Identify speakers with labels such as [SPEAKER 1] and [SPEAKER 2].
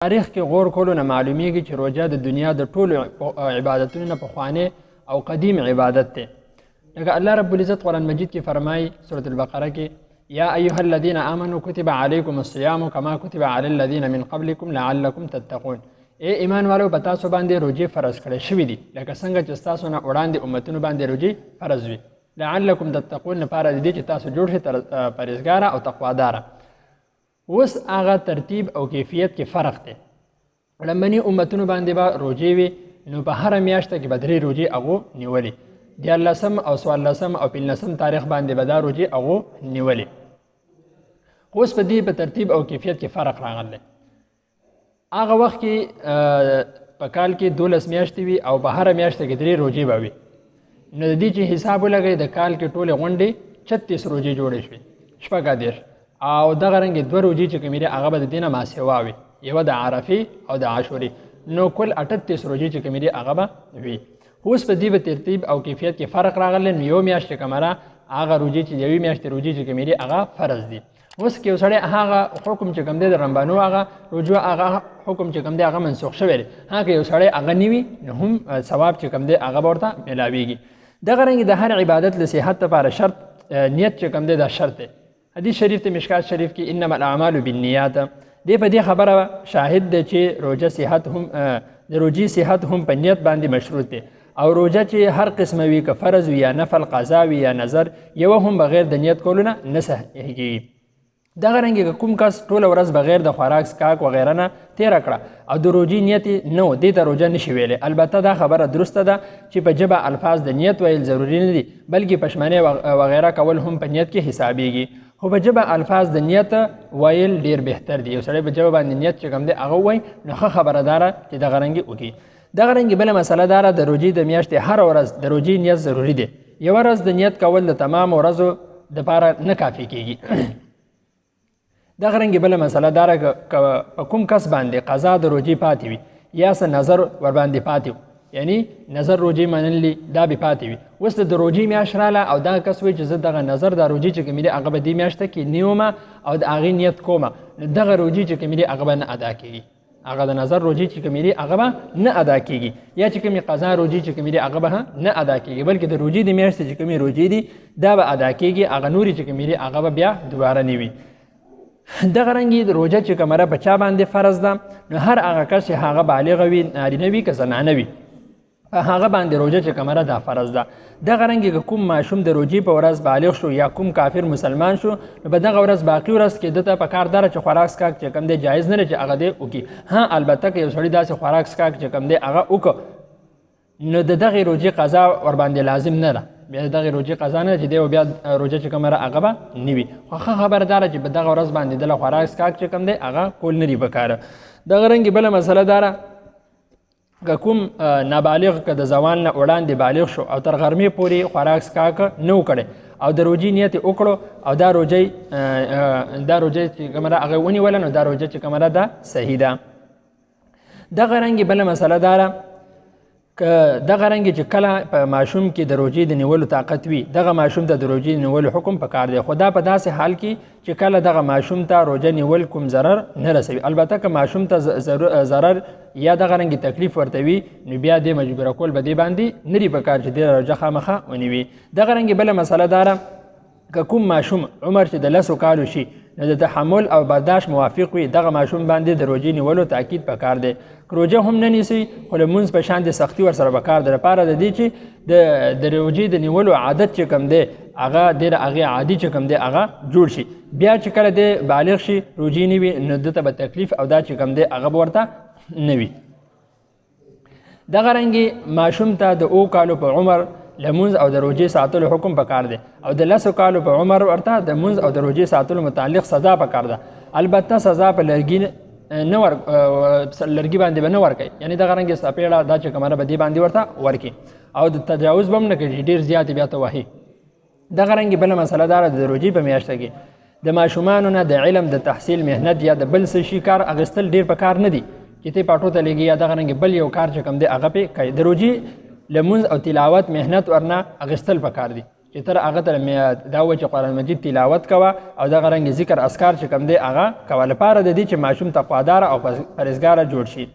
[SPEAKER 1] تاریخ کې غور کولو نه معلومیږي چې روژه د دنیا د ټولو عبادتونو نه پخوانی او قدیم عبادت دی. لکه الله رب العزت قرآن مجید کې فرمایي سورة البقره کې: یا ایها الذین آمنوا کتب علیکم الصیام کما کتب علی الذین من قبلکم لعلکم تتقون. ای ایمان والو، په تاسو باندې روژې فرض کړی شوي دي لکه څنګه چې ستاسو نه وړاندې امتونو باندې روژې فرض وي، لعلکم تتقون لپاره د دې چې تاسو جوړ شئ پرهېزګاره او تقواداره. اوس هغه ترتیب او کیفیت کې فرق دی. لومړني امتونو باندې به روژې وي، نو په هره میاشته کې به درې روژې هغو نیولې، دیارلسم او څوارلسم او پنځلسم تاریخ باندې به دا روژې هغو نیولې. اوس په دې په ترتیب او کیفیت کې فرق راغلی. هغه وخت کې په کال کې 12 میاشتې وي او په هره میاشته کې درې روژې به وي، نو د دې چې حساب ولګوي د کال کې ټولې غونډې 36 روژې جوړې شوې، 36، او دغه رنګې دوه روژې چې کومې دي هغه به د دې نه ماسوا وي، یوه د عرفې او د عاشورې، نو کل 38 روژې چې کومې دي هغه به وي. اوس په دې په ترتیب او کیفیت کې فرق راغلی، نو یو میاشت چې کومه ده هغه روژې چې یوې میاشتې روژې چې کومې دي هغه فرض دي. اوس که یو سړی هغه حکم چې کوم دی د رمبانو هغه روژو هغه حکم چې کوم دی هغه منسوخ شوی دی، هغه یو سړی هغه نه وي نو هم ثواب چې کوم دی هغه به ورته میلاویږي. دغه رنګ د هر عبادت له صحت لپاره شرط نیت چې کوم دی دا شرط دی. حدیث شریف ته مشکات شریف کې انما الاعمال بالنیات، دی په دې خبره شاهد دی چې روژه صحت هم د روژې صحت هم په نیت باندې مشروط دی. او روژه چې هر قسمه وي، که فرض وي یا نفل، قضا وي یا نظر، یوه هم بغیر د نیت کولو نه نه صحیح کېږي. دغه رنګ که کوم کس ټوله ورځ بغیر د خوراک څښاک وغیره نه تېره کړه او د روژې نیت یې نه و، دې ته روژه نشي ویلی. البته دا خبره درسته ده چې په ژبه الفاظ د نیت ویل ضروري نه دي، بلکې پښمنۍ وغیره کول هم په نیت کې حسابېږي، خو په ژبه الفاظ د نیت ویل ډېر بهتر دي. یو سړی په ژبه باندې نیت چې کوم دی هغه ووایي نو ښه خبره دا ده چې دغه رنګ یې وکړي. دغه رنګ بله مسله دا ده د روژې د میاشتې هره ورځ د روژې نیت ضروري دی. یوه ورځ د نیت کول د تمام ورځو دپاره نه کافي کېږي. دغه رنګ بله مسله دا ده که په کوم کس باندې قضا د روژې پاتې وي یا څه نظر ورباندې پاتې وي، یعنی نظر روژې منلی دا به پاتې وي، اوس د روژې میاشت راله او دا کس وایي چې زه دغه نظر د روژې چې کومې دي هغه به دې میاشته کې نیومه او د هغې نیت کومه، نو دغه روژې چې کومې دي هغه به نه ادا کېږي، هغه د نظر روژې چې کومې دي هغه به نه ادا کېږي، یا چې کومې قضا روژې چې کومې دي هغه به نه ادا کېږي، بلکې د روژې د میاشتې چې کومې روژې دي دا به ادا کېږي، هغه نورې چې کومې دي هغه به بیا دوباره نه وي. دغه رنګ د روژه چې کومه په چا باندې فرض ده، نو هر هغه کس چې هغه بالغ وي، نارینه وي که زنانه وي، په هغه باندې روژه چې کومه ده فرض ده. دغه رنګ که کوم ماشوم د روژې په ورځ بالغ شو یا کوم کافر مسلمان شو، نو په دغه ورځ باقي ورځ کې ده ته په کار داره چې خوراک څښاک چې کوم دی جایز نه دی چې هغه دی وکړي. ها البته که یو سړي داسې خوراک څښاک چې کوم دی هغه وکړو، نو د دغې روژې قضا ورباندې لازم نه ده، بیا د دغې روژې قضا نه ده چې دی بیا روژه چې کومه ده هغه به نه وي. خو ښه خبره دا ده چې په دغه ورځ باندې دله خوراک څښاک چې کوم دی هغه کول نه دي پکاره. دغه رنګ بله مسله دا ده که کوم نابالغ که د زوال نه وړاندې بالغ شو او تر غرمې پورې خوراک څښاک نه و کړی او د روژې نیت یې وکړو او دا روژه چې کومه ده هغه ونیوله، نو دا روژه چې کومه ده دا صحیح ده. دغه رنګ بله مسله دا ده که دغه رنګ چې کله په ماشوم کې د روژې د نیولو طاقت وي، دغه ماشوم ته د روژې د نیولو حکم پکار دی، خو دا په داسې حال کې چې کله دغه ماشوم ته روژه نیول کوم ضرر نه رسوي. البته که ماشوم ته ضرر یا دغه رنګ تکلیف ورته وي، نو بیا دې مجبوره کول به دې باندې نه دي پکار چې دې روژه خامخا ونیوي. دغه رنګ بله مسله دا ده که کوم ماشوم عمر چې د 10 کالو شي، نو د تحمل او برداشت موافق وي، دغه ماشوم باندې د روژې نیولو تاکید پکار دی. که روژه هم نه نیسي خو له مونځ په شان د سختي ورسره پکار ده، لپاره د دې چې د روژې د نیولو عادت چې کوم دی هغه ډېر هغې عادي چې کوم دی هغه جوړ شي. بیا چې کله دی بالغ شي روژې نیوي، نو ده ته به تکلیف او دا چې کوم دی هغه به ورته نه وي. دغه رنګې ماشوم ته د 7 کالو په عمر له مونځ او د روژې ساتلو حکم پکار دی او د 10 کالو په عمر ورته د مونځ او د روژې ساتلو متعلق سزا پکار ده. البته سزا په لرګي نه ور لرګي باندې به نه ورکوي، یعنې دغه رنګ څپېړه دا چې کومه ده به دې باندې ورته ورکړي او د تجاوز به هم نه کوي، ډېر زیات یې بیا ته وهي. دغه رنګ بله مسله دا ده د روژې په میاشت کې د ماشومانو نه د علم د تحصیل محنت یا د بل څه شي کار اخیستل ډېر په کار نه دي چې ته پاټو ته لېږي یا دغه رنګ بل یو کار چې کوم دی هغه پې کوي. د روژې لمونځ او تلاوت محنت ورنه اخیستل پکار دي. چې تر هغه تر دا و چې قرآن مجید تلاوت کوه او دغه رنګ ذکر اذکار چې کوم دی هغه کوه، لپاره د دې چې ماشوم تقوادار او پرهېزګاره جوړ شي.